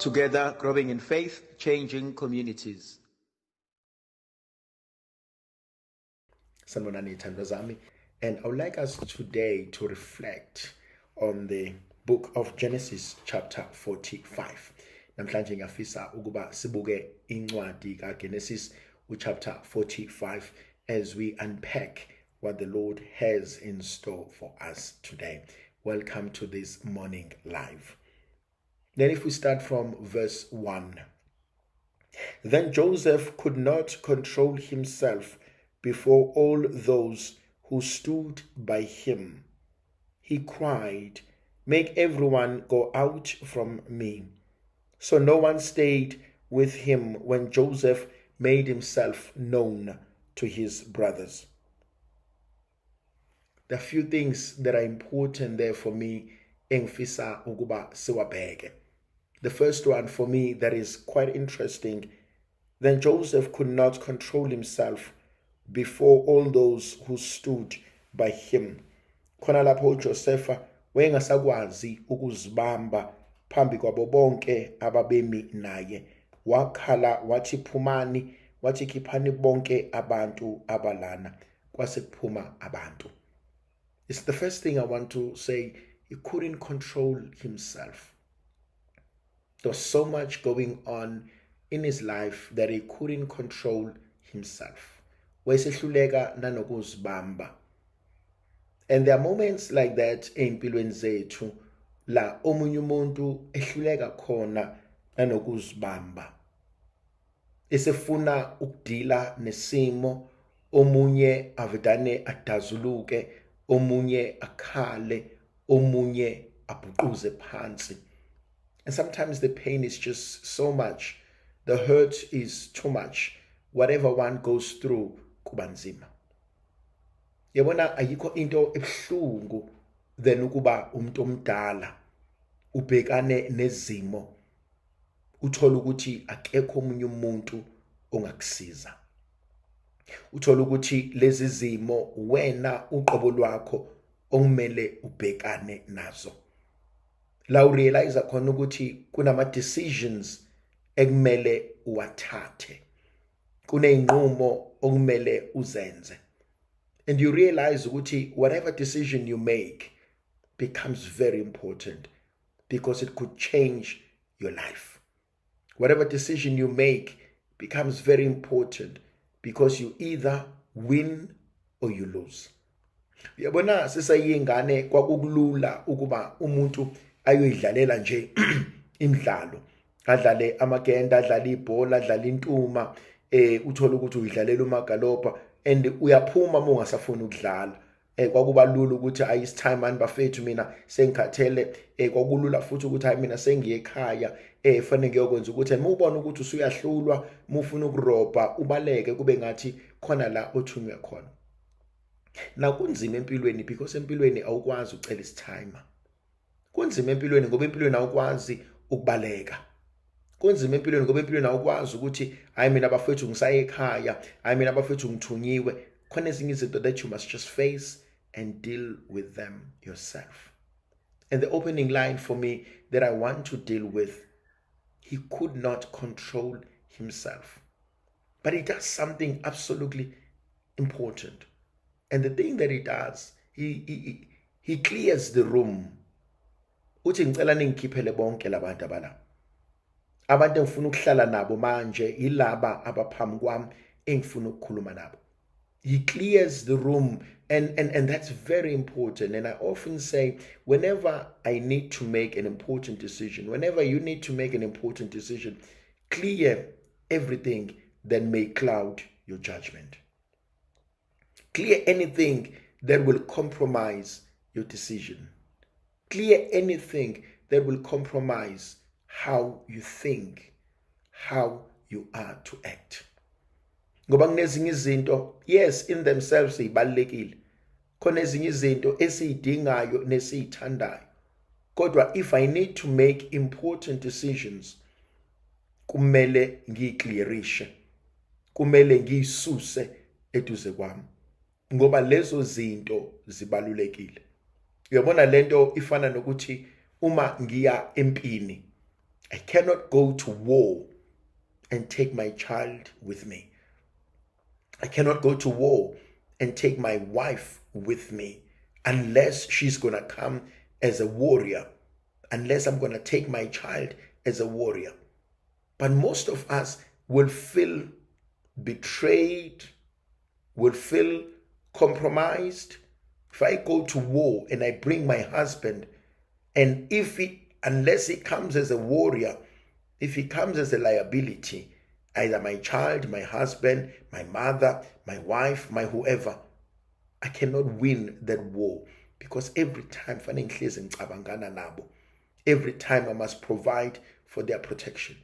Together, growing in faith, changing communities. Sanibonani thandwa zami, and I would like us today to reflect on the book of Genesis chapter 45. Namhlanje ngiyafisa ukuba sibuke incwadi kaGenesis chapter 45 as we unpack what the Lord has in store for us today. Welcome to this morning live. Then if we start from verse 1. Then Joseph could not control himself before all those who stood by him. He cried, "Make everyone go out from me." So no one stayed with him when Joseph made himself known to his brothers. There are few things that are important there for me engifisa ukuba siwabheke. The first one for me that is quite interesting: then Joseph could not control himself before all those who stood by him. Khona lapho uJosepha wayengasakwazi ukuzibamba phambi kwabo bonke ababemi naye. Wakhala wathi, "Phumani," wathi, "Khiphani bonke abantu abalana." Kwase kuphuma abantu. It's the first thing I want to say. He couldn't control himself. There was so much going on in his life that he couldn't control himself. Wayesehluleka nanokuzibamba. And there are moments like that empilweni zethu la omunye umuntu ehluleka khona nanokuzibamba. Esefuna ukudila nesimo, omunye avedane adazuluke, omunye akhale, omunye abhuquze phansi. And sometimes the pain is just so much. The hurt is too much. Whatever one goes through kuba nzima. Yabona, ayikho into ebuhlungu than ukuba umuntu omdala ubhekane nezimo, uthola ukuthi akekho omunye umuntu ongakusiza. Uthola ukuthi lezi zimo wena uqobo lwakho okumele ubhekane nazo. La urealize khona ukuthi kunama decisions ekumele uwathathe. Kunezinqumo okumele uzenze. And you realize ukuthi whatever decision you make becomes very important because it could change your life. Whatever decision you make becomes very important because you either win or you lose. Uyabona, sisayingane kwakukulula ukuba umuntu ayoyidlalela nje imidlalo, adlale amagenda, adlale ibhola, adlale intuma, uthola ukuthi uyidlalela umagalopa and uyaphuma uma ungasafuni ukudlala. Kwakuba lula ukuthi ayi, it's time mani bafethu, mina sengikhathele. Kwakulula futhi ukuthi hayi, mina sengiye ekhaya, fanele ngiyokwenza ukuthi uma ubona ukuthi usuyahlulwa, uma ufuna ukurobha, ubaleke, kube ngathi khona la othunywe khona. Na kunzima empilweni because empilweni awukwazi ucela isitimer. Kunzima empilweni ngoba empilweni awukwazi ukubaleka. Kunzima empilweni ngoba empilweni awukwazi ukuthi hayi, mina bafethu ngisaye ekhaya, hayi, mina bafethu ngithunyiwe. Khona ezinye izinto that you must just face and deal with them yourself. And the opening line for me that I want to deal with: he could not control himself, but he does something absolutely important. And the thing that he does, he clears the room. Uthi, "Ngicela ningikhiphele bonke labantu abala. Abantu engifuna ukuhlala nabo manje yilaba abaphambi kwami engifuna ukukhuluma nabo." He clears the room, and that's very important. And I often say, whenever I need to make an important decision, whenever you need to make an important decision, clear everything that may cloud your judgment. Clear anything that will compromise your decision. Clear anything that will compromise how you think, how you are to act. Ngoba kunezinye izinto, yes, in themselves zibalulekile. Khona ezinye izinto esiyidingayo nesiyithandayo. Kodwa if I need to make important decisions, kumele ngiyiclearishe. Kumele ngiyisuse eduze kwami. Ngoba lezo zinto zibalulekile. Uyabona, lento ifana nokuthi uma ngiya empini I cannot go to war and take my child with me. I cannot go to war and take my wife with me unless she's going to come as a warrior, unless I'm going to take my child as a warrior. But most of us will feel betrayed, will feel compromised. If I go to war and I bring my husband, and if he, unless he comes as a warrior, if he comes as a liability, either my child, my husband, my mother, my wife, my whoever, I cannot win that war because every time fanele ngihlezi ngicabangana nabo, every time I must provide for their protection.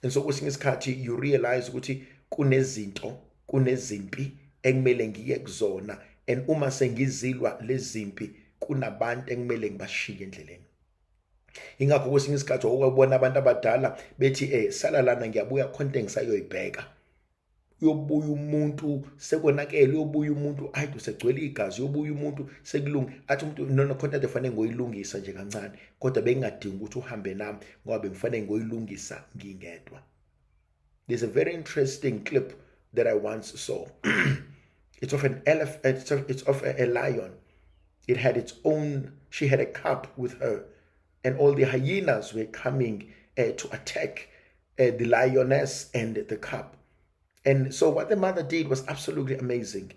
And so kwesinye isikhathi you realize ukuthi kunezinto, kunezimpi ekumele ngiye kuzona, and uma sengizilwa lezimpi kunabantu ekumele ngibashiye endleleni. Ingakho kwesinye isikhathi ukubona abantu abadala bethi sala lana, ngiyabuya, khona engisayoyibheka. Uyobuya umuntu sekonakele, uyobuya umuntu ayi usegcwele igazi, uyobuya umuntu sekulunga, athi umuntu no, khona into efanele ngoyilungisa nje kancane, kodwa bengingadingi ukuthi uhambe nami ngoba bengifanele ngoyilungisa ngingedwa. There's a very interesting clip that I once saw. It's of an elephant, it's of a lion. It had its own, she had a cub with her, and all the hyenas were coming to attack the lioness and the cub. And so what the mother did was absolutely amazing.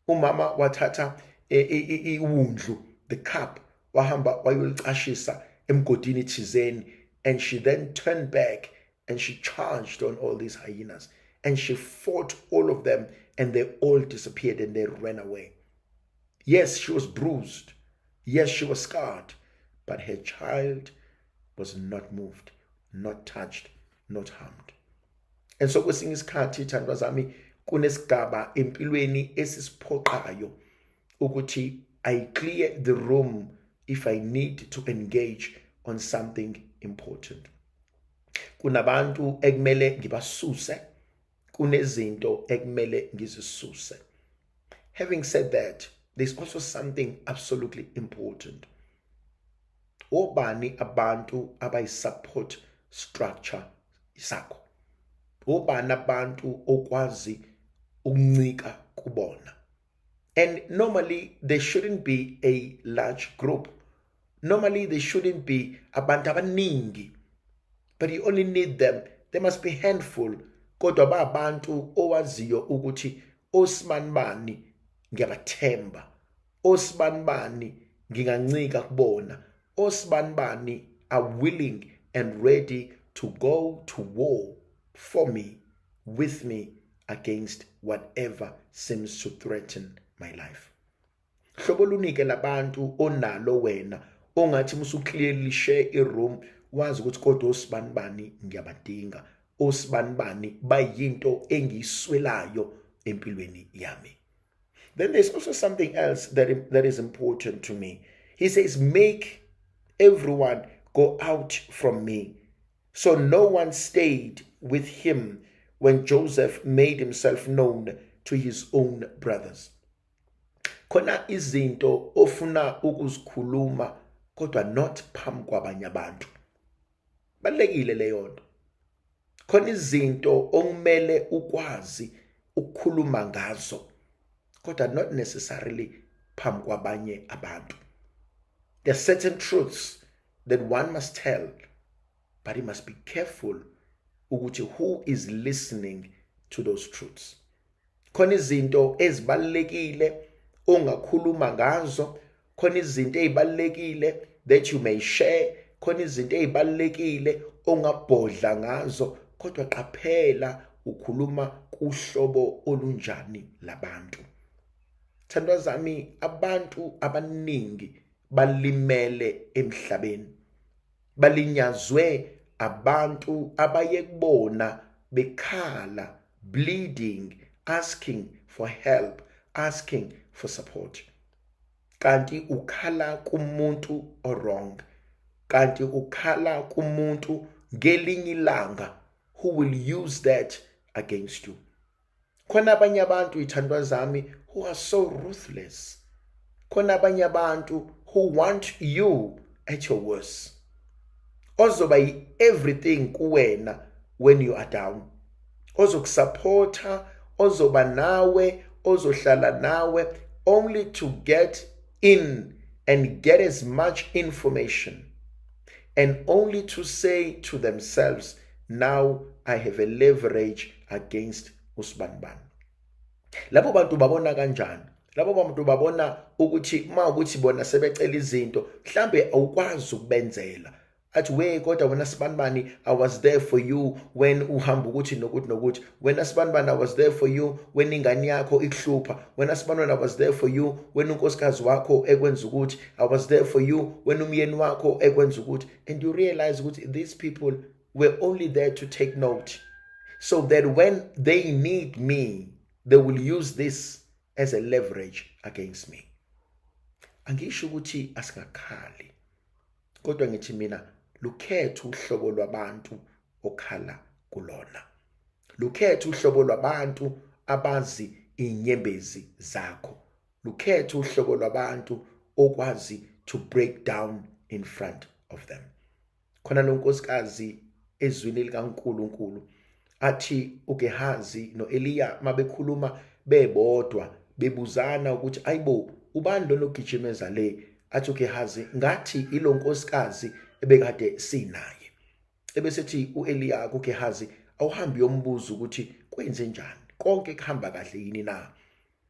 Umama wathatha iwundlu, the cub, wahamba wayolicashisa emgodini thizeni, and she then turned back and she charged on all these hyenas and she fought all of them, and they all disappeared and they ran away. Yes, she was bruised. Yes, she was scarred, but her child was not moved, not touched, not harmed. And so kwesinye isikhathi, thandwa zami, kunesigaba empilweni esisiphoqayo ukuthi I clear the room if I need to engage on something important. Kunabantu ekumele ngibasuse, kunezinto ekumele ngizisuse. Having said that, there's also something absolutely important. Obani abantu abayi-support structure sakho? Obani abantu okwazi ukuncika kubona? And normally there shouldn't be a large group. Normally there shouldn't be abantu abaningi, but you only need them, there must be handful, kodwa ba abantu owaziyo ukuthi osibanibani ngiyabathemba, osibanibani ngingancika kubona, osibanibani are willing and ready to go to war for me, with me, against whatever seems to threaten my life. Hlobo lunike labantu onalo wena ongathi musu-clearishe i-room, wazi ukuthi kodwa osibanibani ngiyabadinga, osibanibani bayinto engiyiswelayo empilweni yami. Then there's also something else that is important to me. He says, "Make everyone go out from me." So no one stayed with him when Joseph made himself known to his own brothers. Khona izinto ofuna ukuzikhuluma kodwa not phambi kwabanye abantu. Balekile leyo nto. Khona izinto okumele ukwazi ukukhuluma ngazo kodwa not necessarily phambi kwabanye abantu. There are certain truths that one must tell, but he must be careful ukuthi who is listening to those truths. Khona izinto ezibalekile ongakhuluma ngazo, khona izinto ezibalekile that you may share, khona izinto ezibalekile ongabhodla ngazo, kodwa qaphela ukhuluma kuhlobo olunjani labantu. Thandwa zami, abantu abaningi balimele emhlabeni, balinyazwe abantu abaye kubona bekhala, bleeding, asking for help, asking for support, kanti ukhala kumuntu o-wrong, kanti ukhala kumuntu ngelinye ilanga who will use that against you. Khona abanye abantu, ithandwa zami, who are so ruthless. Khona abanye abantu who want you at your worst. Ozoba yi-everything kuwena when you are down. Ozokusupporta, ozoba nawe, ozohlala nawe, only to get in and get as much information and only to say to themselves, "Now I have a leverage against usibanibani." Labo bantu babona kanjani? Labo bantu babona ukuthi uma ukuthi bona sebecela izinto, mhlambe awukwazi ukubenzela, athi, "We, kodwa wena sibanibani, I was there for you when uhamba ukuthi nokuthi nokuthi. Wena sibanibani, I was there for you when ingane yakho ikuhlupha. Wena sibanibani, I was there for you when unkosikazi wakho ekwenza ukuthi. I was there for you when umyeni wakho ekwenza ukuthi." And you realize ukuthi these people were only there to take note so that when they need me, they will use this as a leverage against me. Angisho ukuthi asingakhali, kodwa ngithi mina lukhethe uhlobo lwabantu okhala kulona, lukhethe uhlobo lwabantu abazi inyembezi zakho, lukhethe uhlobo lwabantu okwazi to break down in front of them. Khona lo nkosikazi ezwini likaNkuluNkulu athi uGehazi noEliya mabekhuluma bebodwa, bebuzana ukuthi, "Ayibo, ubani lona ogijimeza le?" Athi uGehazi, "Ngathi ilo nkosikazi ebekade sinaye." Ebesethi uEliya kuGehazi, "Awuhambi yombuzo ukuthi kwenze njani, konke kuhamba kahle yini na?"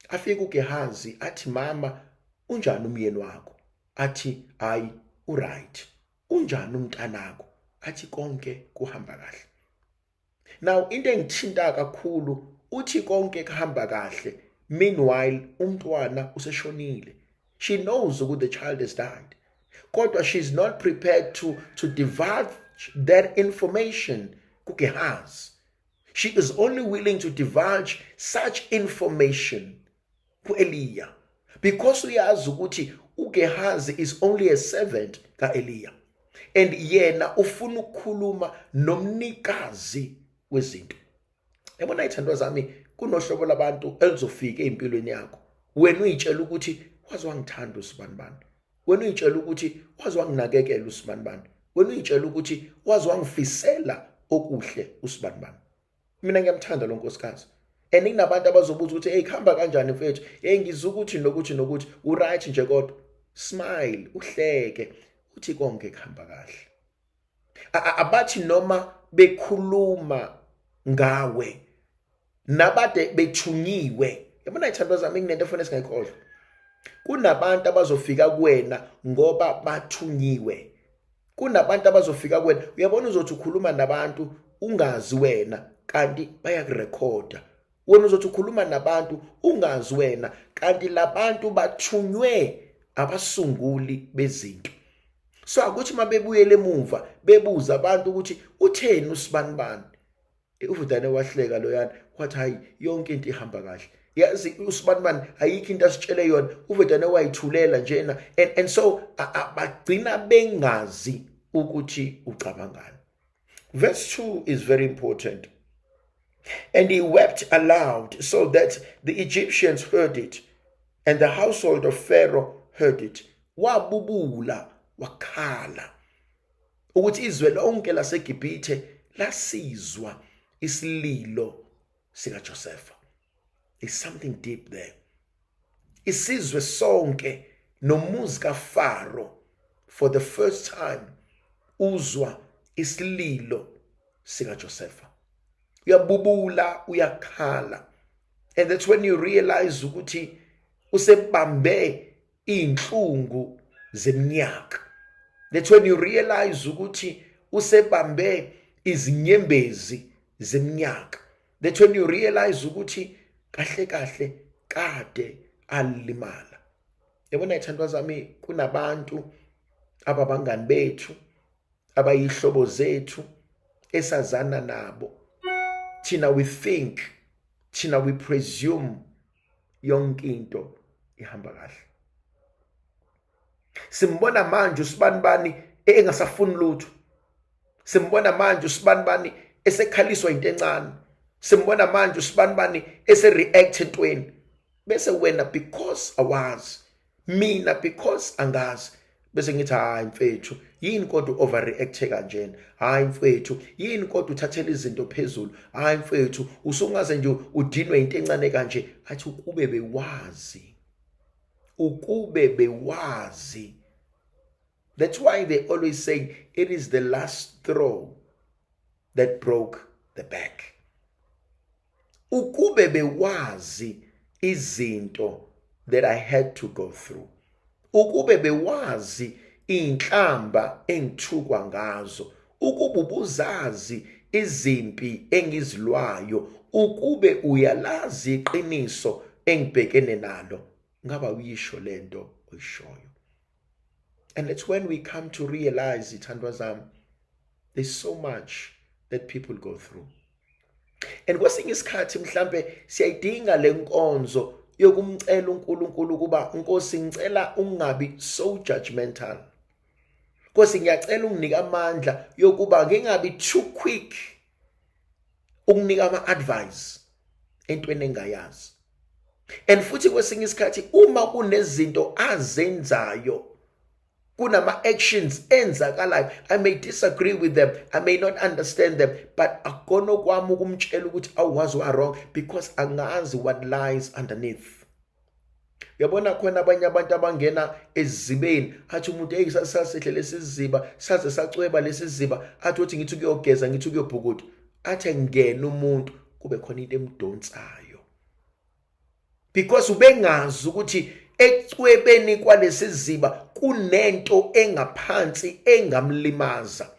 Afike uGehazi athi, "Mama, unjani umyeni wakho?" Athi, "Hayi, uright." "Unjani umntanakho?" Athi, "Konke kuhamba kahle." Now into engithinta kakhulu, uthi konke kuhamba kahle, meanwhile umntwana useshonile. She knows ukuthi the child has died, kodwa she's not prepared to divulge that information kuGehazi. She is only willing to divulge such information kuEliya because uyazi ukuthi uGehazi is only a servant kaEliya and yena ufuna ukukhuluma nomnikazi wezinto. Yabona, ithandwa zami, kunohlobo labantu elizofika empilweni yakho, wena uyitshela ukuthi waze wangithanda usibanibani, wena uyitshela ukuthi waze wanginakekela usibanibani, wena uyitshela ukuthi waze wangifisela okuhle usibanibani. Mina ngiyamthanda lo nkosikazi, and kunabantu abazobuza ukuthi, "Hey, kuhamba kanjani mfethu? Hey, ngizwa ukuthi nokuthi nokuthi, uright nje?" Kodwa smile, uhleke, uthi konke kuhamba kahle. Abathi noma bekhuluma ngawe nabade bethunyiwe. Yabona, ithandwa zami, kunento efuna singayikhohlwa: kunabantu abazofika kuwena ngoba bathunyiwe. Kunabantu abazofika kuwena, uyabona, uzothi ukhuluma nabantu ungazi wena, kanti bayakurekhoda. Wena uzothi ukhuluma nabantu ungazi wena, kanti labantu bathunywe abasunguli bezinto. So akuthi mabebuyele emuva bebuza abantu ukuthi, "Utheni usibanibani?" Uvudane wahleka loyana, wathi, "Hayi, yonke into ihamba kahle. Yazi usibanibani ayikho into asitshele yona, uvedane wayithulela njena." And so bagcina bengazi ukuthi ucabangani. Verse 2 is very important. "And he wept aloud so that the Egyptians heard it and the household of Pharaoh heard it." Wabubula, wakhala ukuthi izwe lonke laseGibhithe lasizwa isililo sikaJosepha. There's something deep there. Isizwe sonke nomuzi kaFaro for the first time uzwa isililo sikaJosepha. Uyabubula, uyakhala, and that's when you realize ukuthi usebambe inhlungu zeminyaka. That's when you realize ukuthi usebambe izinyembezi zeminyaka. That's when you realize ukuthi kahle kahle kade alimala. Yabona, ithandwa zami, kunabantu ababangani bethu, abayihlobo zethu, esazana nabo. Thina we think, thina we presume yonke into ihamba kahle. Simbona manje usibanibani engasafuni lutho, simbona manje usibanibani esekhaliswa into encane, simbona manje usibanibani ese-react entweni, bese wena, because awazi, mina because angazi. Bese ngithi, hayi mfethu, yini kodwa overreact kanjena? Hayi mfethu, yini kodwa uthathela izinto phezulu? Hayi mfethu, usungaze nje udinwe into encane kanje. Athi ukube bewazi, ukube bewazi. That's why they always say it is the last straw that broke the back. Ukube bewazi izinto that I had to go through, ukube bewazi inhlamba engithukwa ngazo, ukube ubuzazi izimpi engizilwayo, ukube uyalazi iqiniso engibhekene nalo, ngaba uyisho lento oyishoyo. And it's when we come to realize, ithandwa zami, there's so much that people go through. And kwesinye isikhathi mhlambe siyayidinga lenkonzo yokumcela uNkulunkulu ukuba, Nkosi, ngicela ungabi so judgmental. Nkosi, ngiyacela unginike amandla yokuba ngingabi too quick ukunika ama-advice entweni engayazi. And futhi kwesinye isikhathi uma kunezinto azenzayo, kunama-actions enzakalayo, I may disagree with them, I may not understand them, but akukona kwami ukumtshela ukuthi awuwazi wa wrong, because angazi what lies underneath. Uyabona, khona abanye abantu abangena ezibeni, athi umuntu, hey, sasihle lesiziba, saze sacweba lesiziba. Athi uthi ngithi kuyogeza, ngithi kuyobhukuda, athi ngena umuntu, kube khona into emdonsayo, because ubengazi ukuthi ecwebeni kwalesiziba kunento engaphansi engamlimaza.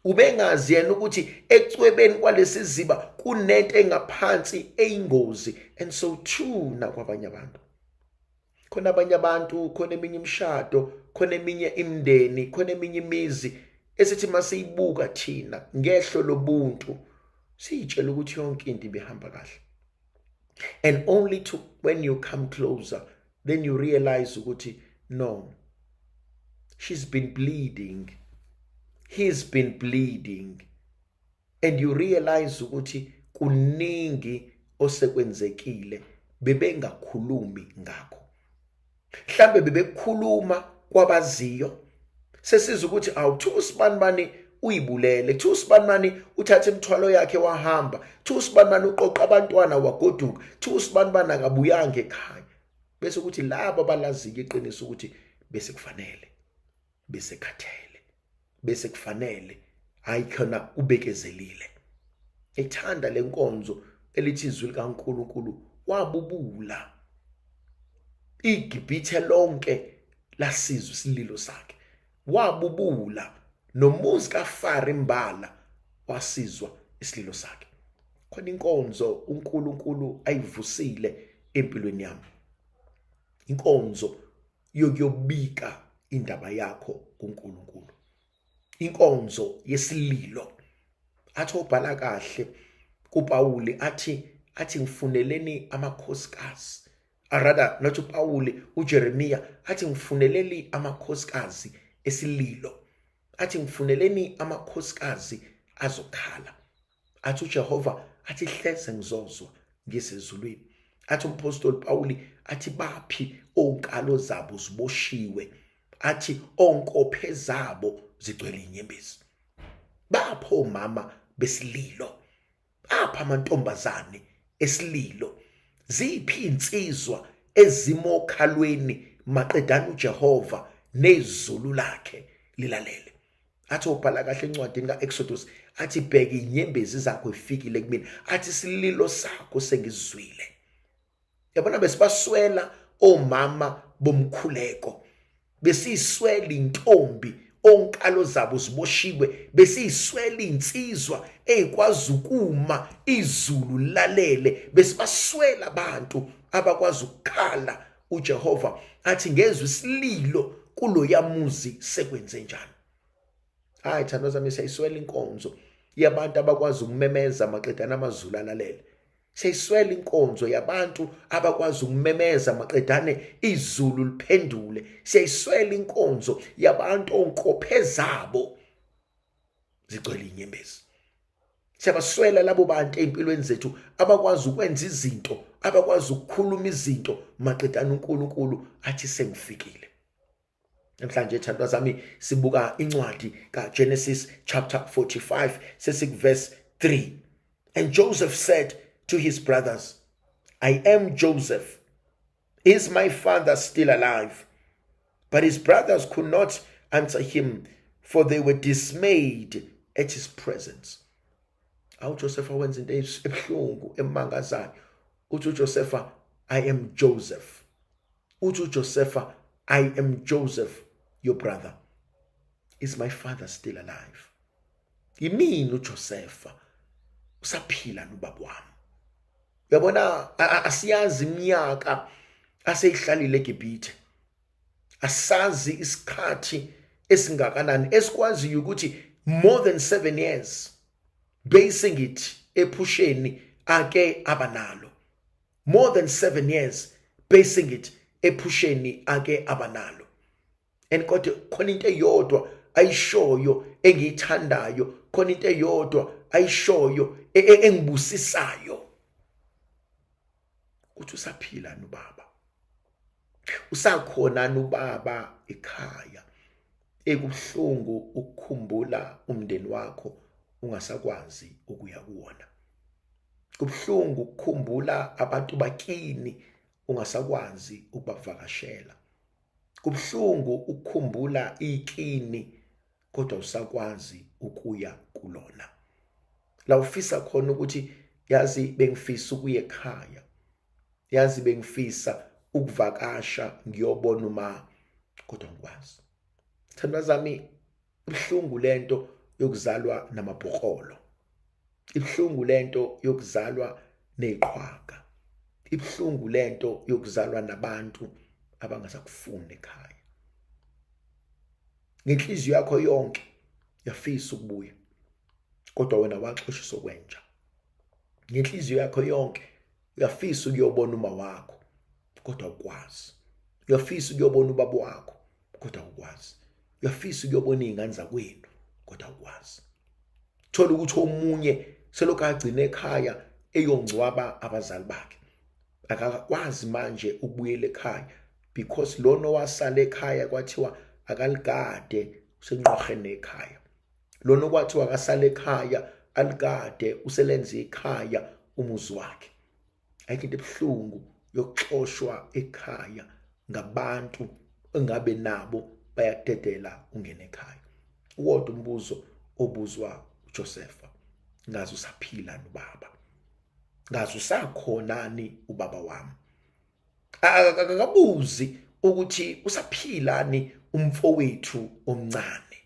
Ubengazi yena ukuthi ecwebeni kwalesiziba kunento engaphansi eyingozi. And so too nakwabanye abantu, khona abanye abantu, khona eminye imishado, khona eminye imindeni, khona eminye imizi esithi masiyibuka thina ngehlo lobuntu, siyitshela ukuthi yonke into ibihamba kahle, and only to when you come closer, then you realize ukuthi no, she's been bleeding, he's been bleeding. And you realize ukuthi kuningi osekwenzekile bebengakhulumi ngakho, mhlambe bebekukhuluma kwabaziyo. Sesizwa ukuthi awuthiwa usibanibani uyibulele, kuthiwa usibanibani uthatha imithwalo yakhe wahamba, kuthiwa usibanibani uqoqa abantwana wagoduka, kuthiwa usibanibani akabuyanga ekhaya. Bese kuthi laba abalaziyo iqiniso ukuthi bese kufanele, bese khathele, bese kufanele, hayi khona ubekezelile. Ethanda lenkonzo elithi izwi likaNkuluNkulu, wabubula, iGibhithe lonke lasizwa isililo sakhe. Wabubula, nomuzi kaFaro imbala wasizwa isililo sakhe. Khona inkonzo uNkulunkulu ayivusile empilweni yami, inkonzo yokuyobika indaba yakho kuNkulunkulu, inkonzo yesililo. Athi obhala kahle kuPawuli, athi ngifuneleni amakhosikazi, rather not uPawuli, uJeremiya, athi ngifuneleni amakhosikazi esililo, athi ngifuneleni amakhosikazi azokhala. Athi uJehova, athi hleze ngizozwa ngisezulwini. Athi umpostoli Pawuli, athi baphi onkalo zabo ziboshiwe, athi onkophe zabo zigcwele inyembezi? Bapho omama besililo? Apha amantombazane esililo? Ziphi insizwa ezimokhalweni maqedana uJehova nezulu lakhe lilalele? Athi ubhala kahle encwadini kaExodus, athi bheka, inyembezi zakho ifikile kumina, athi isililo sakho sengizwile. Yabona, besibaswela omama bomkhuleko, besiyiswela intombi onkalo zabo ziboshiwe, besiyiswela insizwa ezikwazi ukuma izulu lalele, besibaswela abantu abakwazi ukukhala uJehova athi ngezwe isililo kuloyamuzi sekwenze njani. Hayi thando zami, siyayiswela inkonzo yabantu abakwazi ukumemeza maqedana amazulu alalele. Siyayiswela inkonzo yabantu abakwazi ukumemeza maqedane izulu liphendule. Siyayiswela inkonzo yabantu onkophe zabo zigcwele inyembezi. Siyabaswela labo bantu ey'mpilweni zethu abakwazi ukwenza izinto, abakwazi ukukhuluma izinto maqedane uNkulunkulu athi sengifikile. Namhlanje thandwa zami sibuka incwadi kaGenesis chapter 45 sesikuverse 3. And Joseph said to his brothers, I am Joseph. Is my father still alive? But his brothers could not answer him, for they were dismayed at his presence. Awu Josepha wenza into ebuhlungu emangazayo. Uthi uJosepha, I am Joseph. Uthi uJosepha, I am Joseph, your brother. Is my father still alive? Yimina uJosepha. Usaphila nobaba wami. Uyabona, asiyazi iminyaka aseyihlalile eGibhithe. Asazi isikhathi esingakanani esikwaziyo ukuthi more than 7 years, basing it ephusheni ake abanalo. More than 7 years, basing it ephusheni ake abanalo. And kodwa khona into eyodwa ayishoyo engiyithandayo, khona into eyodwa ayishoyo engibusisayo. Uthi usaphila nobaba, usakhona nobaba ekhaya. Ekubuhlungu ukukhumbula umndeni wakho ungasakwazi ukuya kuwona. Kubuhlungu ukukhumbula abantu bakini ungasakwazi ukubavakashela. Kubuhlungu ukukhumbula ikini kodwa usakwazi ukuya kulona. La ufisa khona ukuthi yazi bengifisa ukuya ekhaya, yazi bengifisa ukuvakasha ngiyobona uma, kodwa ngikwazi. Thandwa zami, ibuhlungu lento yokuzalwa namabhokrolo, ibuhlungu lento yokuzalwa neziqhwaga, ibuhlungu lento yokuzalwa nabantu abangasakufuni ekhaya. Ngenhliziyo yakho yonke uyafisa ukubuya, kodwa wena waxoshiswa kwenja. Ngenhliziyo yakho yonke uyafisa ukuyobona uma wakho, kodwa awukwazi. Uyafisa ukuyobona ubaba wakho, kodwa awukwazi. Uyafisa ukuyobona iy'ngane zakwenu, kodwa awukwazi. Thola ukuthi omunye selokhu agcina ekhaya eyongcwaba abazali bakhe, akakwazi manje ukubuyela ekhaya because lona owasala ekhaya kwathiwa akaligade usenqwaheni ekhaya. Lona okwathiwa akasale ekhaya aligade uselenze ikhaya umuzi wakhe. Ayikho into ebuhlungu yokuxoshwa ekhaya ngabantu engabe nabo bayakudedela ungene ekhaya. Uwodwa umbuzo obuzwa uJosepha, ngaze usaphila nobaba, ngaze usakhonani ubaba wami? Akakabuzi ukuthi usaphilani umfowethu omncane,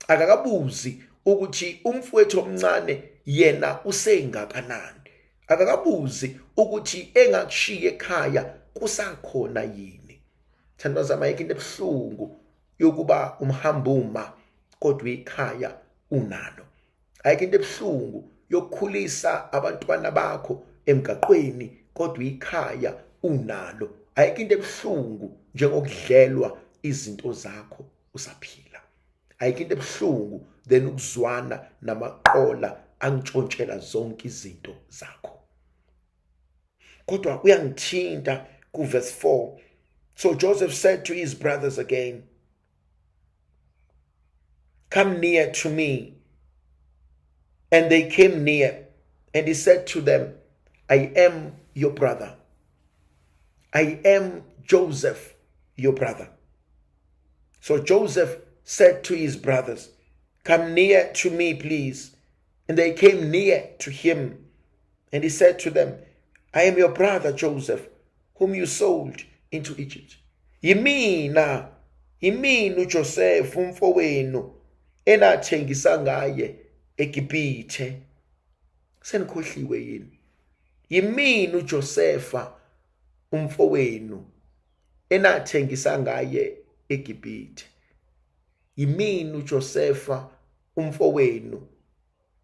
akakabuzi ukuthi umfowethu omncane yena usengakanani, akakabuzi ukuthi engakushiya ekhaya kusakhona yini. Thandwa zami, ayikho into ebuhlungu yokuba umhambuma kodwa ikhaya unalo. Ayikho into ebuhlungu yokukhulisa abantwana bakho emgaqweni kodwa ikhaya unalo. Ayikho into ebuhlungu njengokudlelwa izinto zakho usaphila. Ayikho into ebuhlungu than ukuzwana namaqola antshontshela zonke izinto zakho. Kodwa uyangithinta ku verse 4. So Joseph said to his brothers again, "Come near to me." And they came near, and he said to them, "I am your brother. I am Joseph, your brother." So Joseph said to his brothers, "Come near to me, please." And they came near to him. And he said to them, "I am your brother Joseph, whom you sold into Egypt." Yimina, yimina uJoseph umfowenu enathengisa ngaye eGibhithe. Senikhohliwe yini? Yimina uJosepha umfowenu enathengisa ngaye eGibhithe. Yimina uJosepha umfowenu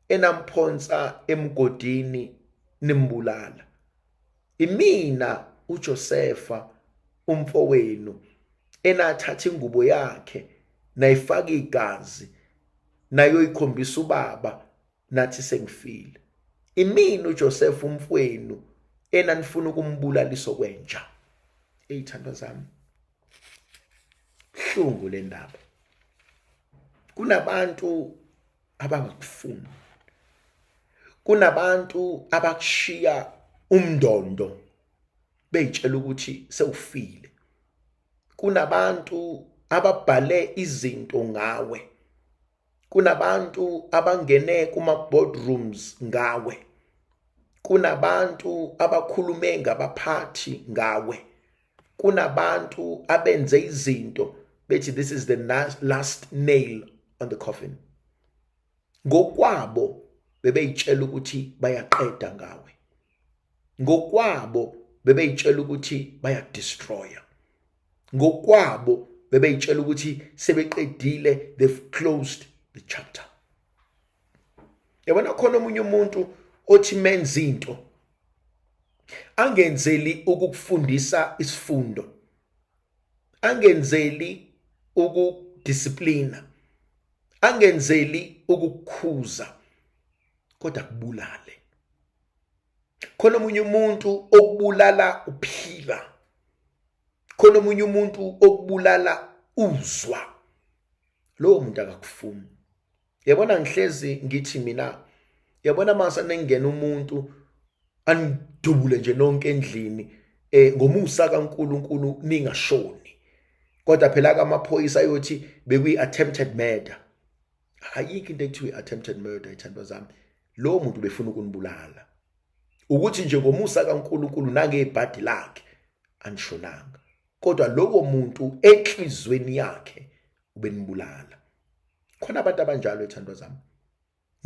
enamphonsa emgodini nimbulala. Imina uJosepha umfowenu enathatha ingubo yakhe nayifaka igazi nayoyikhombisa ubaba nathi sengifile. Imina uJoseph umfowenu enanifuna ukumbulaliso kwenja. Eyithandwa zami, Hlungu le ndaba. Kunabantu abangakufuni. Kunabantu abakushiya umndondo beyitshela ukuthi sewufile. Kunabantu ababhale izinto ngawe. Kunabantu abangene kuma-boardrooms ngawe. Kunabantu abakhulume ngabaphathi ngawe. Kunabantu abenze izinto bethi this is the last nail on the coffin. Ngokwabo bebeyitshela ukuthi bayaqeda ngawe. Ngokwabo bebeyitshela ukuthi bayadestroya. Ngokwabo bebeyitshela ukuthi sebeqedile, they've closed the chapter. Yabona khona omunye umuntu othi menza into angenzeli ukukufundisa isifundo, angenzeli ukudisciplina, angenzeli ukukukhuza, kodwa kubulale. Khona omunye umuntu okubulala uphila. Khona omunye umuntu okubulala uzwa. Lowo muntu akakufuni. Yabona ngihlezi ngithi mina, yabona mase nengena umuntu anidubule nje nonke endlini ngomusa kaNkuluNkulu ningashoni. Kodwa phela amaphoyisa ayothi bekuyi attempted murder. Ayikho into ekuthiwa attempted murder ithandwa zami. Lo muntu befuna ukunibulala. Ukuthi nje ngomusa kaNkuluNkulu nangebhadi lakhe anishonanga. Kodwa lowo muntu enhlizweni yakhe ubenibulala. Khona abantu abanjalo ethandwa zami.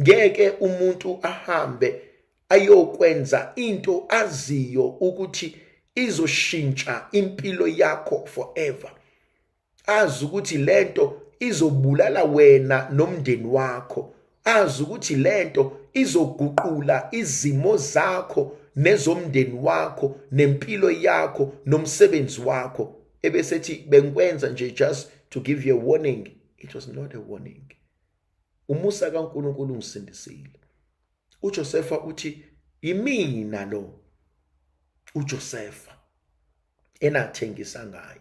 Ngeke umuntu ahambe ayokwenza into aziyo ukuthi izoshintsha impilo yakho forever. Azi ukuthi lento izobulala wena nomndeni wakho. Azi ukuthi lento izoguqula izimo zakho nezomndeni wakho nempilo yakho nomsebenzi wakho. Ebesethi bengikwenza nje just to give you a warning. It was not a warning. Umusa kaNkuluNkulu ungisindisile. uJosefa uthi yimina lo uJosefa enathengisa ngaye.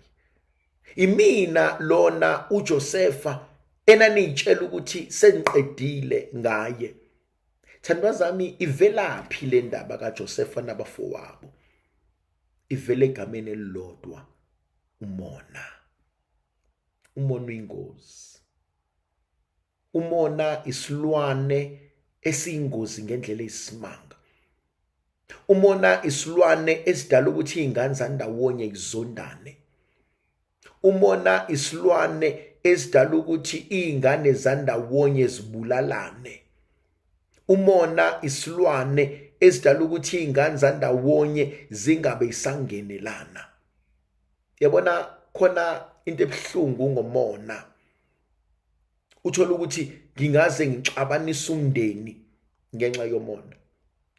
Imina lona uJosefa enanitshela ukuthi sengiqedile ngaye. Thandwa zami, ivelaphi le ndaba kaJosefa nabafowabo? Ivele egameni elilodwa, umona. Umona uyingozi. Umona isilwane esiyingozi ngendlela eyisimanga. Umona isilwane esidala ukuthi izingane zandawonye izondane. Umona isilwane esidala ukuthi izingane zandawonye zibulalane. Umona isilwane esidala ukuthi izingane zandawonye zingabe isangenelana. Yabona khona into ebuhlungu ngomona. Uthola ukuthi ngingaze ngixabanise umndeni ngenxa yomona.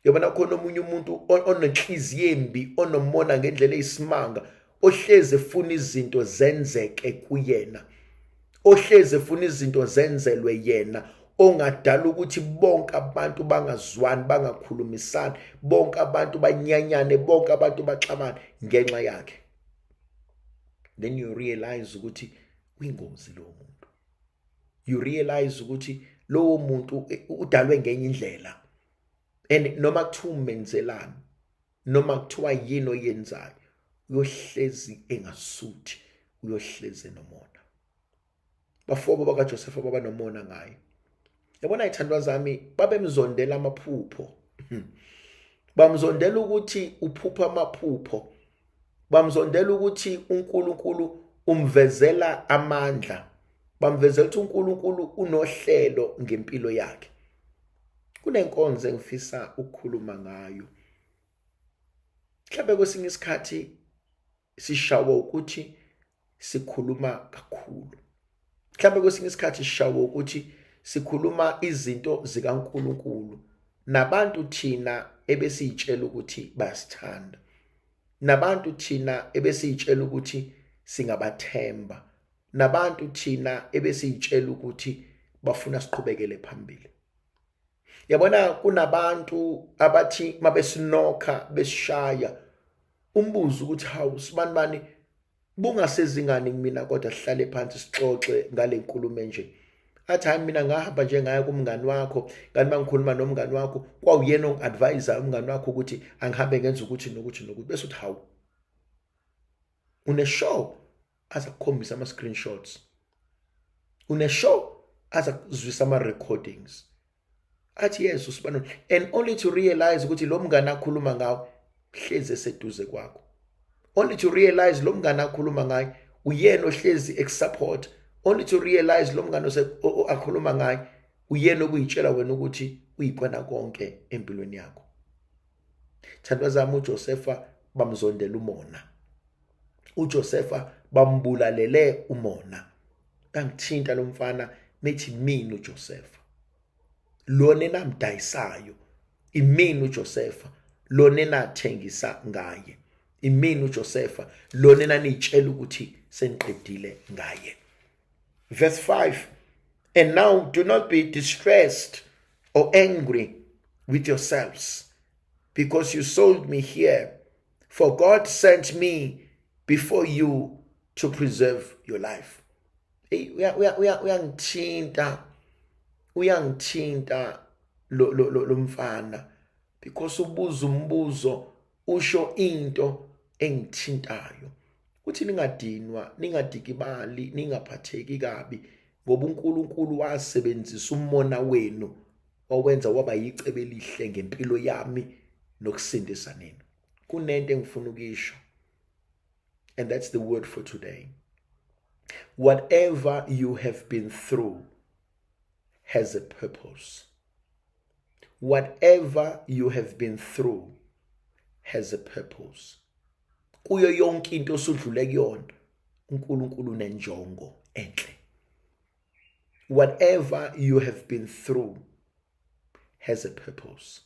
Yabona khona omunye umuntu onenhliziyo embi, onomona ngendlela eyisimanga, ohlezi efuna izinto zenzeke kuyena, ohlezi efuna izinto zenzelwe yena, ongadala ukuthi bonke abantu bangazwani, bangakhulumisani, bonke abantu banyanyane, bonke abantu baxabane ngenxa yakhe. Then you realize ukuthi uyingozi lowo muntu. You realize ukuthi lowo muntu udalwe ngenye indlela. And noma kuthiwa umenzelani, noma kuthiwa yini oyenzayo, uyohlezi engasuthi, uyohlezi nomona. Bafowabo bakaJosefa baba nomona ngaye. Yabona ithandwa zami, babemzondela amaphupho. Bamzondela ukuthi uphupha amaphupho. Bamzondela ukuthi uNkulunkulu umvezela amandla. Bamvezela ukuthi uNkulunkulu unohlelo ngempilo yakhe. Kunenkonzo engifisa ukukhuluma ngayo. Mhlawumbe kwesinye isikhathi sishawa ukuthi sikhuluma kakhulu. Mhlawumbe kwesinye isikhathi sishawa ukuthi sikhuluma izinto zikaNkulunkulu nabantu thina ebesiyitshela ukuthi bayasithanda, nabantu thina ebesiyitshela ukuthi singabathemba, nabantu thina ebesiyitshela ukuthi bafuna siqhubekele phambili. Yabona kunabantu abathi mabesinokha besishaya, umbuzo ukuthi hawu sibanibani, Bungasezingani kumina, kodwa sihlale phansi sixoxe ngale nkulumo nje. Athi, "Hayi, mina ngahamba nje ngaya kumngani wakho, kanti mangikhuluma nomngani wakho kwawuyena ongi-advise umngani wakho ukuthi angihambe ngenza ukuthi nokuthi nokuthi." Bese uthi, "Hawu, une-sure?" Aza kukhombisa ama-screenshots. "Une-sure?" Aza kuzwisa ama-recordings. Athi, "Yes, usibano." And only to realize ukuthi lo mngane akhuluma ngawo hlezi eseduze kwakho, only to realize lo mngane akhuluma ngaye uyena ohlezi ekusupport, only to realize lo mngane akhuluma ngaye uyena okuyitshela wena ukuthi uyikona konke empilweni yakho. Thandwa zami, uJosepha bamzondela umona, uJosepha bambulalele umona. Kangithinta lo mfana methi, "Mina uJosepha lona enamdayisayo, imina uJosepha lona enathengisa ngaye, imina uJosepha lona enanitshela ukuthi seniqedile ngaye." Verse 5: "And now do not be distressed or angry with yourselves because you sold me here, for God sent me before you to preserve your life." Hey, uyangithinta, uyangithinta lo mfana, because ubuza umbuzo, usho into engithintayo. Uthi, "Ningadinwa, ningadikibali, ningaphatheki kabi, ngoba uNkulunkulu wasebenzisa umona wenu wawenza waba yicebo elihle ngempilo yami nokusindisa nina." Kunento engifuna ukisho, and that's the word for today: whatever you have been through has a purpose. Whatever you have been through has a purpose. Kuyo yonke into osudlule kuyona, uNkulunkulu unenjongo enhle. Whatever you have been through has a purpose.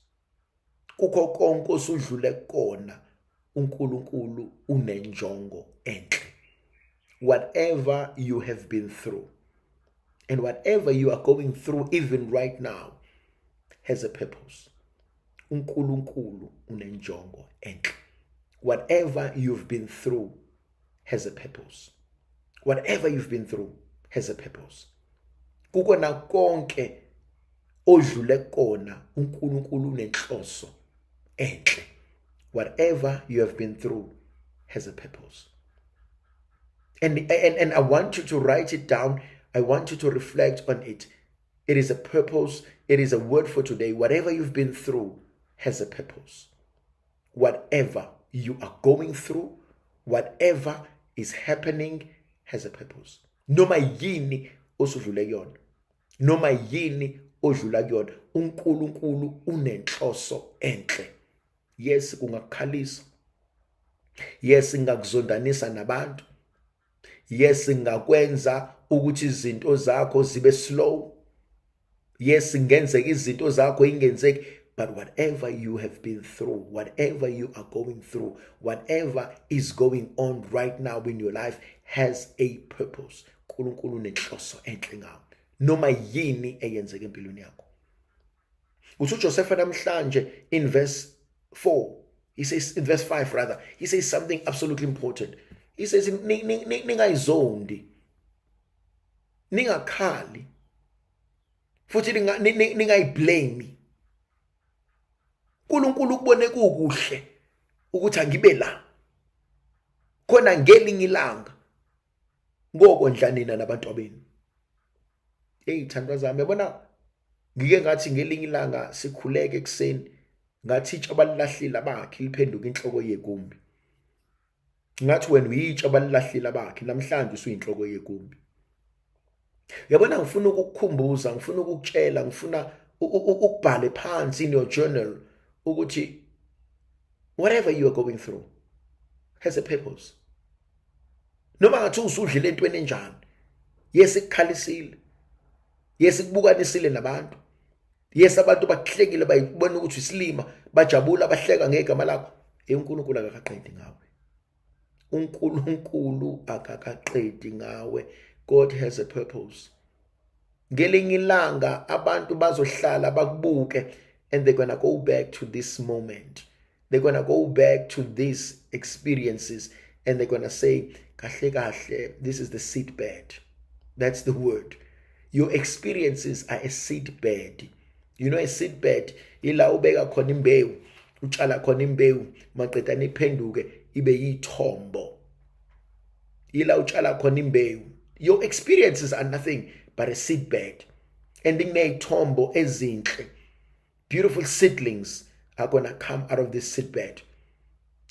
Kukho konke osudlule kona, uNkulunkulu unenjongo enhle. Whatever you have been through and whatever you are going through even right now has a purpose. uNkulunkulu unenjongo enhle. Whatever you've been through has a purpose. Whatever you've been through has a purpose. Kukona konke odlule kona, uNkulunkulu unenhloso enhle. Whatever you have been through has a purpose. And I want you to write it down. I want you to reflect on it. It is a purpose. It is a word for today. Whatever you've been through has a purpose. Whatever you are going through, whatever is happening has a purpose. Noma yini osudlule kuyona, noma yini odlula kuyona, uNkulunkulu unenhloso enhle. Yes, kungakukhalisa. Yes, ingakuzondanisa nabantu. Yes, ingakwenza ukuthi izinto zakho zibe slow. Yes, ingenzeka izinto zakho ingenzeki. But whatever you have been through, whatever you are going through, whatever is going on right now in your life has a purpose. uNkulunkulu unenhloso enhle ngawe, noma yini eyenzeka empilweni yakho. Uthi uJoseph namhlanje in verse 4, he says, in verse 5 rather, he says something absolutely important. He says, "Ningayizondi, ningakhali futhi ningayiblame. uNkulunkulu ukubone kukuhle ukuthi angibe la khona ngelinye ilanga ngokondla nina nabantu benu." Hey, thandwa zami, yabona, ngike ngathi ngelinye ilanga sikhuleke ekuseni, ngathi itshe abalilahlile abakhi liphenduka inhloko yegumbi. Ngathi wena uyitshe abalilahlile abakhi, namhlanje usuyinhloko yegumbi. Yabona, ngifuna ukukukhumbuza, ngifuna ukukutshela, ngifuna ukubhale phansi in your journal ukuthi whatever you are going through has a purpose. Noma ngathi usudlile entweni enjani, yes, ikukhalisile, yes, ikubukanisile nabantu, yes, abantu bakuhlekile, bayibona ukuthi isilima, bajabula, bahleka ngegama lakho, uNkulunkulu akakaqedi ngawe. uNkulunkulu akakaqedi ngawe. God has a purpose. Ngelinye ilanga abantu bazohlala bakubuke and they're gonna go back to this moment, they're gonna go back to these experiences. and they're gonna say, kahle kahle, this is the seed bed. That's the word. Your experiences are a seed bed. You know a seed bed, ila ubeka khona imbewu, utshala khona imbewu, maqedane iphenduke ibe yithombo. Ila utshala khona imbewu. Your experiences are nothing but a seed bed. And kuney'thombo ezinhle. Beautiful seedlings are gonna come out of this seed bed.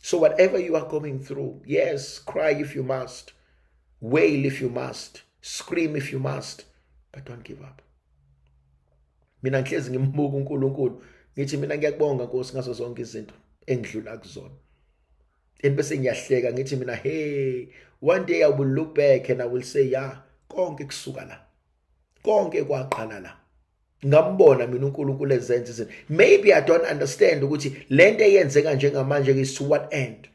So whatever you are going through, yes, cry if you must, wail if you must, scream if you must, but don't give up. Mina ngihlezi ngimbuka uNkulunkulu, ngithi mina ngiyakubonga Nkosi ngazo zonke izinto engidlula kuzona. And bese ngiyahleka ngithi mina, hey, one day I will look back and I will say, yeah, konke kusuka la. Konke kwaqala la. Ngambona mina uNkulunkulu ezenza izinto. Maybe I don't understand ukuthi lento eyenzeka njengamanje is to what end.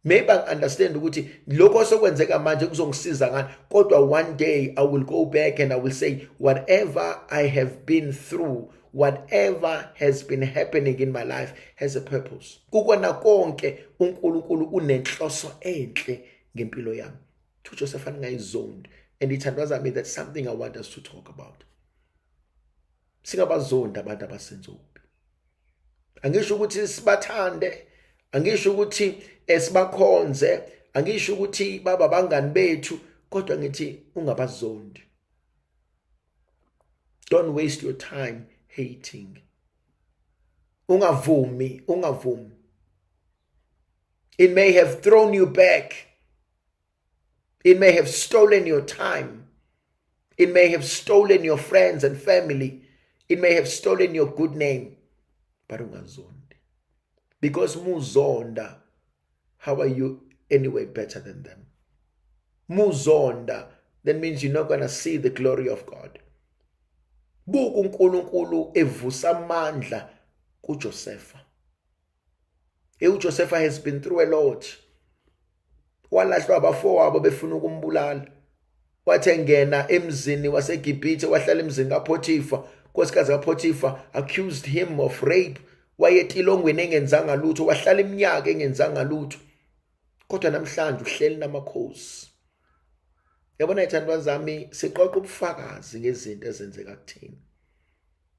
Maybe I understand ukuthi lokho sokwenzeka manje kuzongisiza ngani, kodwa one day I will go back and I will say, whatever I have been through, whatever has been happening in my life has a purpose. Kukona konke uNkulunkulu unenhloso enhle ngempilo yami. To Joseph ningayizondi, and ithandwa zami, that's something I want us to talk about. Singabazondi abantu abasenza okubi. Angisho ukuthi sibathande, angisho ukuthi sibakhonze, angisho ukuthi baba bangani bethu, kodwa ngithi ungabazondi. Don't waste your time hating. Ungavumi, ungavumi. It may have thrown you back. It may have stolen your time. It may have stolen your friends and family. It may have stolen your good name. But ungazondi. Because muzonda, how are you anyway better than them? Muzonda, that means you're not going to see the glory of God. Buka uNkulunkulu evusa amandla kuJosepha. UJosepha has been through a lot. Walahlwa abafowabo befuna ukumbulala. Wathi engena emzini waseGibhithe, wahlala emzini kaPotiphar. Nkosikazi kaPotiphar accused him of rape. Wayetilongweni engenzanga lutho, wahlala iminyaka engenzanga lutho. Kodwa namhlanje uhleli namakhosi. Yabona ithandwa zami, siqoqa ubufakazi ngezinto ezenzeka kuthina.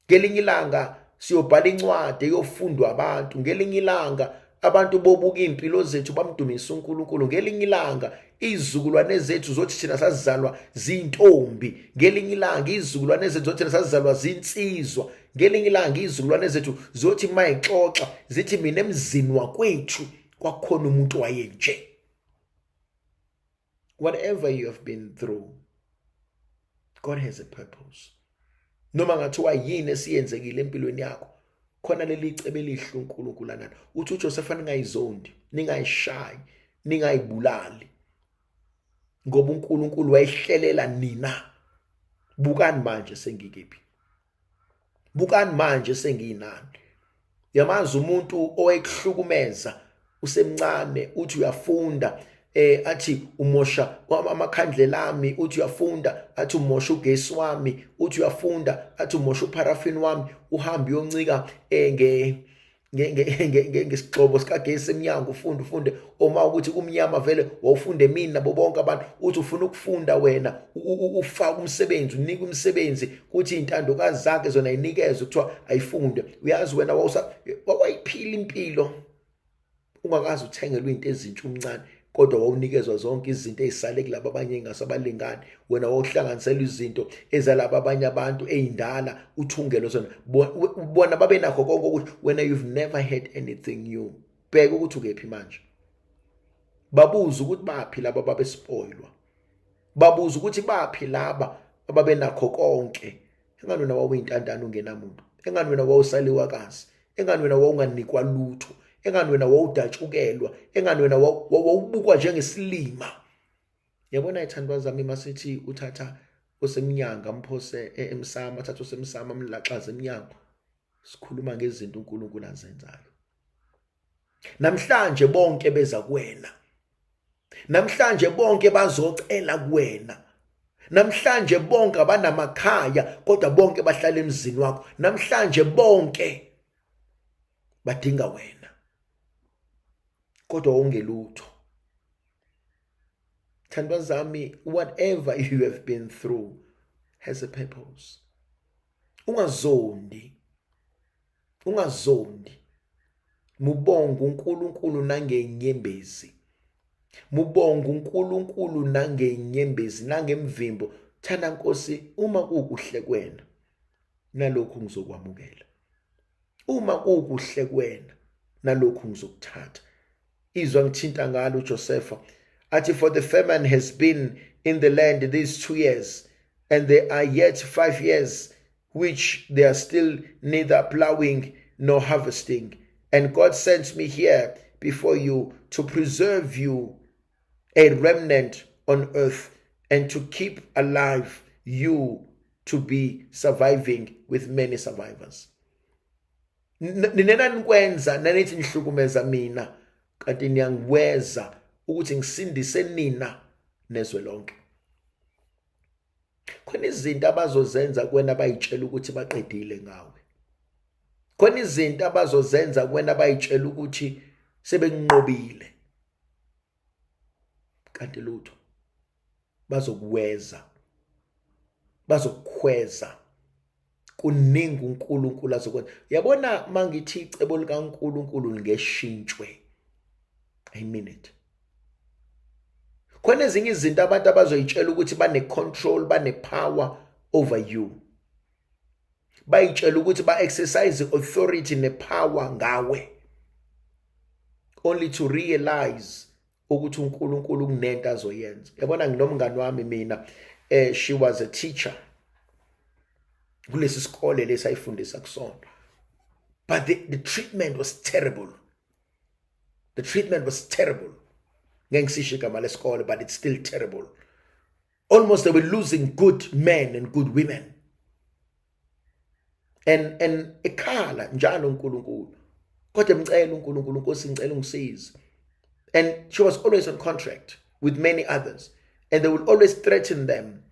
Ngelinye ilanga siyobhala incwadi eyofundwa abantu. Ngelinye ilanga abantu bobuka impilo zethu bamdumise uNkulunkulu. Ngelinye ilanga izizukulwane zethu zothi thina sazalwa zintombi. Ngelinye ilanga izizukulwane zethu zothi thina sazalwa zinsizwa. Ngelinye ilanga izizukulwane zethu zothi mayixoxa zithi mina emzini wakwethu kwakhona umuntu wayenje. Whatever you have been through, God has a purpose. Noma ngathiwa yini esiyenzekile empilweni yakho, khona leli cebo elihle uNkulunkulu analo. Uthi uJoseph ningayizondi, ningayishayi, ningayibulali, ngoba uNkulunkulu wayihlelela nina. Bukani manje sengikephi, bukani manje sengiyinani. Yamazi umuntu owayekuhlukumeza usemncane, uthi uyafunda, athi umosha amakhandlela ami, uthi uyafunda athi umosha ugesi wami, uthi uyafunda athi umosha uparafini wami, uhambe uyoncika ngesigxobo sikagesi emnyango, ufunde ufunde, uma ukuthi kumnyama vele wawufunda emini nabo bonke abantu. Uthi ufuna ukufunda wena, ufaka umsebenzi, unika umsebenzi, kuthi intandokazi zakhe zona ayinikezwe, kuthiwa ayifunde. Uyazi wena wayiphila impilo ungakaze uthengelwe into ezintsha umncane, kodwa wawunikezwa zonke izinto ezisale kulabo abanye engasabalingani. Wena wawuhlanganisela izinto ezalabo abanye abantu eyindala, uthungelwe zona. Bona babe nakho konke ukuthi wena you've never had anything new. Bheka ukuthi ukephi manje. Babuza ukuthi baphi laba babespoilwa, babuza ukuthi baphi laba ababenakho konke. Engani wena wawuyintandane ungenamuntu, engani wena wawusaliwakazi, engani wena wawunganikwa lutho, engani wena wawudatshukelwa, engani wena wawubukwa njengesilima. Yabona ithandwa zami, masithi uthatha osemnyango amphose emsamo, athathe osemsamo amlaxaze emnyango. Sikhuluma ngezinto uNkulunkulu azenzayo. Namhlanje bonke beza kuwena, namhlanje bonke bazocela kuwena, namhlanje bonke abanamakhaya kodwa bonke bahlala emzini wakho, namhlanje bonke badinga wena kodwa wongelutho. Thandwa zami, whatever you have been through has a purpose. Ungazondi, ungazondi. Mubonga uNkulunkulu nangenyembezi, mubonga uNkulunkulu nangenyembezi nangemvimbo. Thanda Nkosi, uma kukuhle kuwena nalokhu ngizokwamukela, uma kukuhle kuwena nalokhu ngizokuthatha. Izwa ngithinta ngalo uJosepha athi, "For the famine has been in the land these 2 years, and there are yet 5 years which they are still neither plowing nor harvesting. And God sent me here before you to preserve you a remnant on earth and to keep alive you to be surviving with many survivors." Nina nikwenza nanithi nihlukumeza mina, kanti niyangiweza ukuthi ngisindise nina nezwe lonke. Khona izinto abazozenza kuwena bayitshela ukuthi baqedile ngawe. Khona izinto abazozenza kuwena bayitshela ukuthi sebenqobile, kanti lutho. Bazokuweza, bazokukhweza. Kuningi uNkulunkulu azokwenza. Yabona, mangithi icebo likaNkulunkulu lingeshintshwe, I mean it. Khona ezinye izinto abantu abazoyitshela ukuthi bane control, bane power over you, bayitshela ukuthi ba exercise authority ne power ngawe, only to realize ukuthi uNkulunkulu kunento azoyenza. Yabona, nginomngani wami mina, she was a teacher kulesi sikole lesi ayifundisa kusona, but the treatment was terrible. The treatment was terrible. Ngeke ngisisho igama lesikole, but it's still terrible. Almost they were losing good men and good women, and ekhala njalo uNkulunkulu, kodwa emcela uNkulunkulu, "Nkosi, ngicela ungisize." And she was always on contract with many others, and they will always threaten them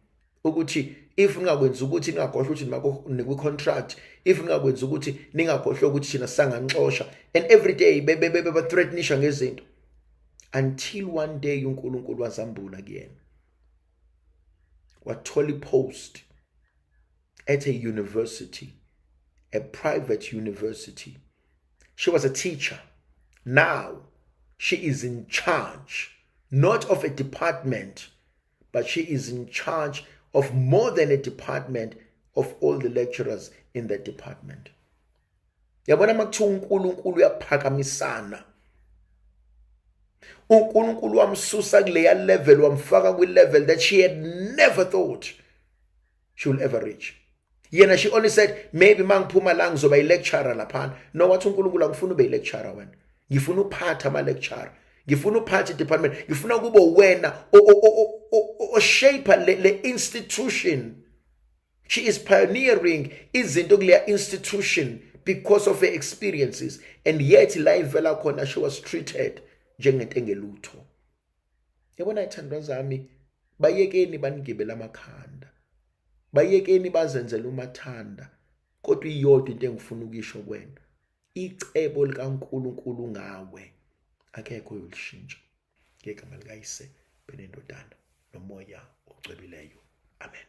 ukuthi if ningakwenza ukuthi, ningakhohlwa ukuthi nikwi-contract, if ningakwenza ukuthi, ningakhohlwa ukuthi thina sanganixosha. And every day beba-threatenisha ngezinto, until one day uNkulunkulu wazambula kuyena, wathola i-post at a university, a private university. She was a teacher. Now she is in charge not of a department, but she is in charge of more than a department, of all the lecturers in that department. Yabona, makuthiwa uNkulunkulu uyaphakamisana, uNkulunkulu wamsusa kuleya level, wamfaka kwi-level that she had never thought she will ever reach. Yena, she only said, "Maybe mangiphuma la ngizoba i-lecturer laphana." No, wathi uNkulunkulu, "Angifuni ube i-lecturer wena, ngifuna uphathe ama-lecturer, ngifuna uphathe i-department, ngifuna kube wena o-shape le institution." She is pioneering izinto kuleya institution because of her experiences, and yet la ivela khona she was treated njengento engelutho. Yabona, ithandwa zami, bayekeni banigibela amakhanda, bayekeni bazenzele umathanda, kodwa iyodwa into engifuna ukuyisho kuwena: icebo likaNkulunkulu ngawe akekho oyolishintsha. Ngegama likaYise, benendodana, noMoya Ocwebileyo, amen.